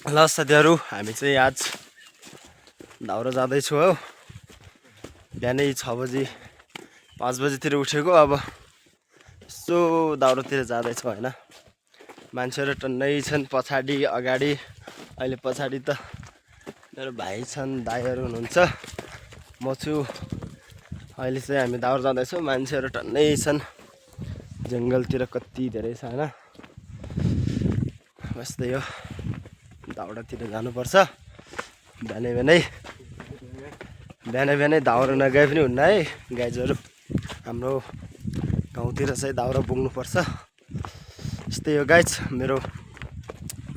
ल साथीहरू हामी चाहिँ आज दाउरा जाँदैछौँ हो। बिहानै 6 बजी 5 बजीतिर उठेको। अब यसो दाउरातिर जाँदैछौँ होइन। मान्छेहरू टन्नै छन् पछाडि अगाडि। अहिले पछाडि त मेरो भाइ छन्, दाइहरू हुनुहुन्छ, म छु। अहिले चाहिँ हामी दाउरा जाँदैछौँ। मान्छेहरू टन्नै छन्, जङ्गलतिर कति धेरै छ होइन। बस्दै हो, दाउरातिर जानुपर्छ। बिहानै दाउरा नगए पनि हुन्न है गाइजहरू। हाम्रो गाउँतिर चाहिँ दाउरा बोक्नुपर्छ। यस्तै हो गाइज। मेरो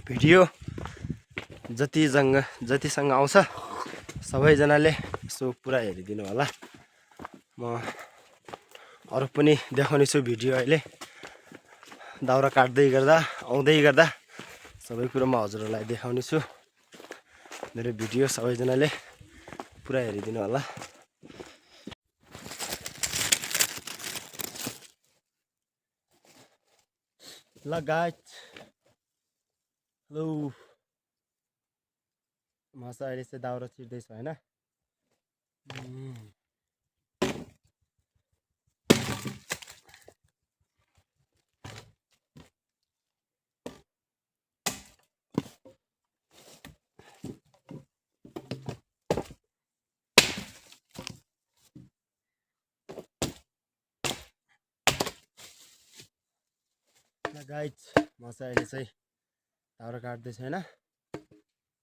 भिडियो जतिसँग आउँछ सबैजनाले यसो पुरा हेरिदिनु होला। म अरू पनि देखाउने छु भिडियो। अहिले दाउरा काट्दै गर्दा आउँदै गर्दा सबै कुरो म हजुरहरूलाई देखाउने छु। मेरो भिडियो सबैजनाले पुरा हेरिदिनु होला। ल गाइज, हेलो, म चाहिँ अहिले चाहिँ दाउरा चिर्दैछु होइन। गाइज, म चाहिँ अहिले चाहिँ दाउरा काट्दैछु होइन।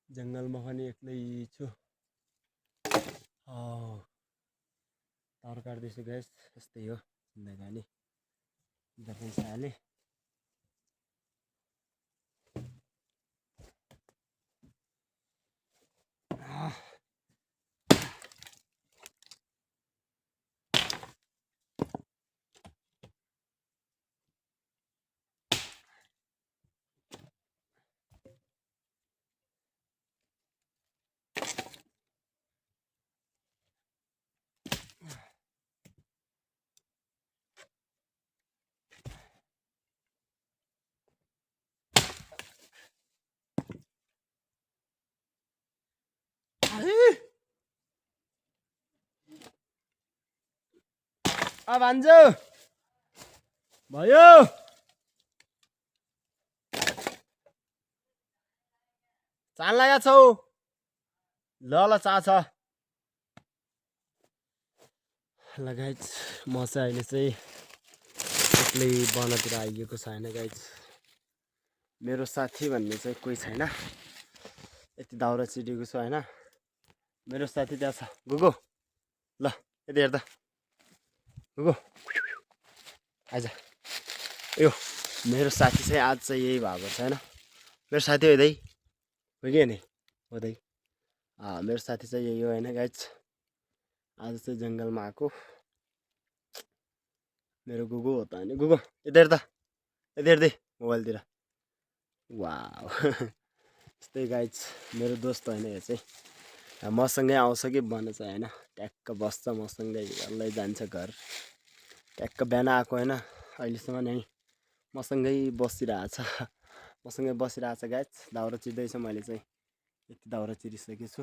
जङ्गलमा पनि एक्लै छु। दाउरा काट्दैछु गाइज। यस्तै हो जिन्दगानी। दर्पण साले भान्जो भयो। चान लागेको छौ? ल चा छ। ल गाइज, म चाहिँ अहिले चाहिँ एक्लै वनतिर आइएको छ होइन गाइज। मेरो साथी भन्ने चाहिँ कोही छैन। यति दाउरा चिरेको छु होइन। मेरो साथी त्यहाँ छ, गुगो। ल यति हेर्दा गुगो आइज। यो मेरो साथी चाहिँ आज चाहिँ यही भएको छ होइन। मेरो साथी हो दाइ, हो कि नि हो दाइ? मेरो साथी चाहिँ यही हो होइन गाइज। आज चाहिँ जङ्गलमा आएको मेरो गुगो हो त होइन। गुगो यता हेर्दा, यता हेर्दै मोबाइलतिर। वाउ यस्तै गाइज, मेरो दोस्त होइन यो चाहिँ। मसँगै आउँछ कि भन चाहिँ होइन। ट्याक्क बस्छ मसँगै, डल्लै जान्छ घर। ट्याक्क बिहान आएको होइन, अहिलेसम्म नै मसँगै बसिरहेछ गाइज। दाउरा चिर्दैछु मैले चाहिँ। यति दाउरा चिरिसकेको छु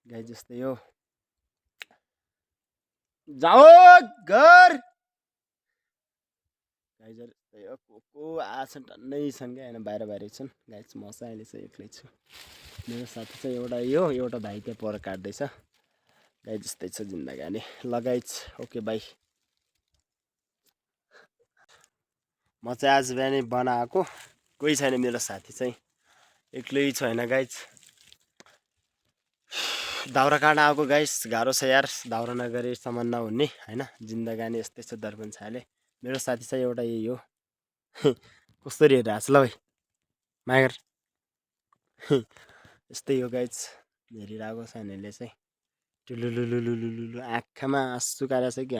गाइज। जस्तै हो, जाओ घर गाइजहरू। यस्तै हो, को आछन् टन्नै छन् क्या होइन, बाहिर छन् गाइज। म चाहिँ अहिले चाहिँ एक्लै छु। मेरो साथी चाहिँ एउटा यो, एउटा भाइ त्यहाँ पर काट्दैछ गाइज। जस्तै छ जिन्दगानी। ल गाइज, ओके बाई। म चाहिँ आज बिहानै बनाएको, कोही छैन मेरो साथी चाहिँ, एक्लै छु होइन गाइज। दाउरा काट्न आएको गाइज। गाह्रो छ यार, दाउरा नगरेसम्म नहुने होइन। जिन्दगानी यस्तै छ दर्पण छाले। मेरो साथी चाहिँ एउटा यही हो। कसरी हेरिरहेको छ ल भाइ, मागर। यस्तै हो गाइज, हेरिरहेको छ यिनीहरूले चाहिँ। टुलुलुलुलुलुलु आँखामा आँसु काटेको छ कि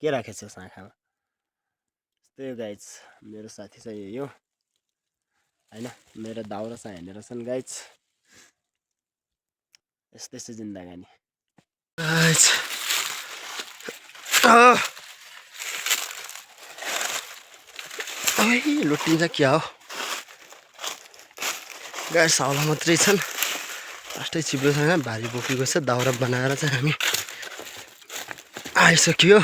के राखेको छ आँखामा? यस्तै हो गाइज, मेरो साथी चाहिँ यही हो होइन। मेरो दाउरा चाहिँ हेरेर छन् गाइज। यस्तै छ जिन्दगानी गाइज। लुटिन्छ क्या हो? गाइस हाउला मात्रै छन् लास्टै चिप्लो छैन भारी बोकेको छ दाउरा बनाएर चाहिँ हामी आइसक्यो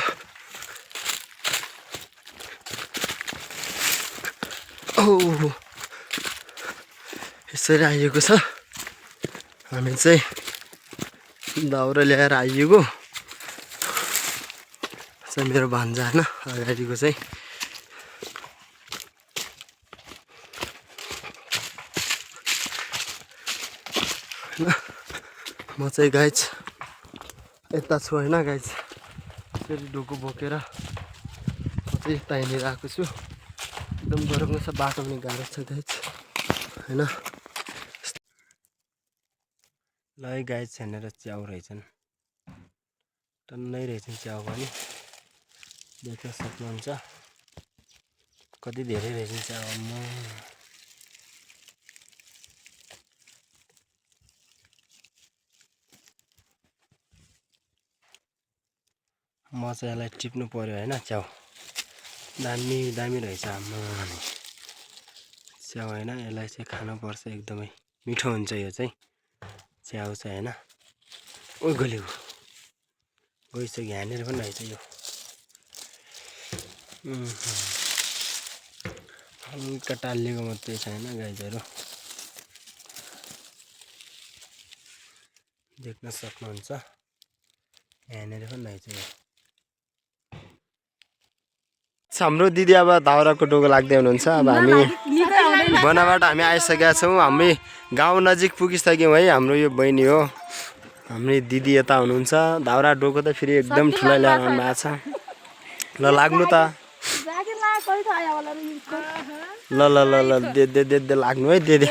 ओ यसरी आइएको छ हामी चाहिँ दाउरा ल्याएर आइएको चाहिँ मेरो भान्जा हैन अगाडिको चाहिँ म चाहिँ गाइज यता छु हैन गाइज फेरि डोको बोकेर म चाहिँ यहीँनिर आएको छु एकदम गरम छ बाटो पनि गाह्रो छ गाइज हैन ल है गाइज यहाँनिर च्याउ रहेछन् टन्नै रहेछन् च्याउ पनि देख्न सक्नुहुन्छ कति धेरै रहेछन् च्याउ म चाहिँ यसलाई टिप्नु पर्यो हैन च्याउ दामी दामी रहेछ आम्मा च्याउ हैन यसलाई चाहिँ खानुपर्छ एकदमै मिठो हुन्छ यो चाहिँ च्याउ चाहिँ हैन ओ गल्यो गइसक्यो यहाँनिर पनि रहेछ यो हल्का टालिएको मात्रै छैन गाईहरू देख्न सक्नुहुन्छ यहाँनिर पनि रहेछ यो हाम्रो दिदी अब दाउराको डोको लाग्दै हुनुहुन्छ अब हामी बनाबाट हामी आइसकेका छौँ हामी गाउँ नजिक पुगिसक्यौँ है हाम्रो यो बहिनी हो हाम्रो दिदी यता हुनुहुन्छ दाउरा डोको त फेरि एकदम ठुला ल्याएर आउनु भएको छ ल लाग्नु त ल ल ल ल दे दे दे दे लाग्नु है दे दे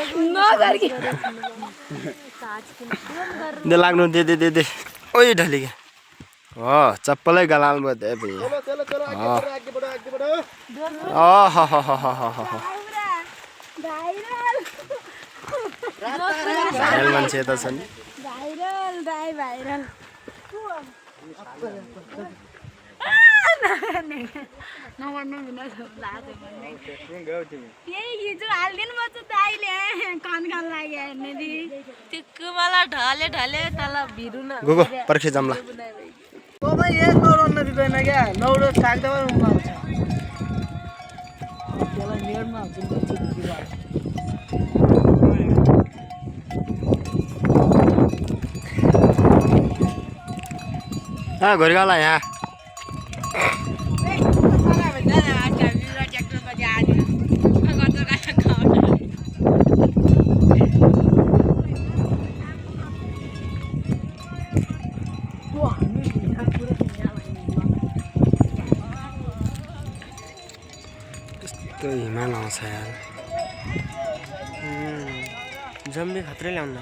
दे लाग्नु दे दे दे दे ओइ ढलिके हो चप्पलै गलालमा दे भाइ भाइरल मान्छे यता छ नि गो पर्खे जम्ला एक नौरन दिँदैन क्या नौरो साग्दा पनि उमा आउँछ त्यसलाई नेडमा हुन्छ घोरीगाला यहाँ तो हिमाल आउँछ यार जम्बी खत्रै ल्याउनु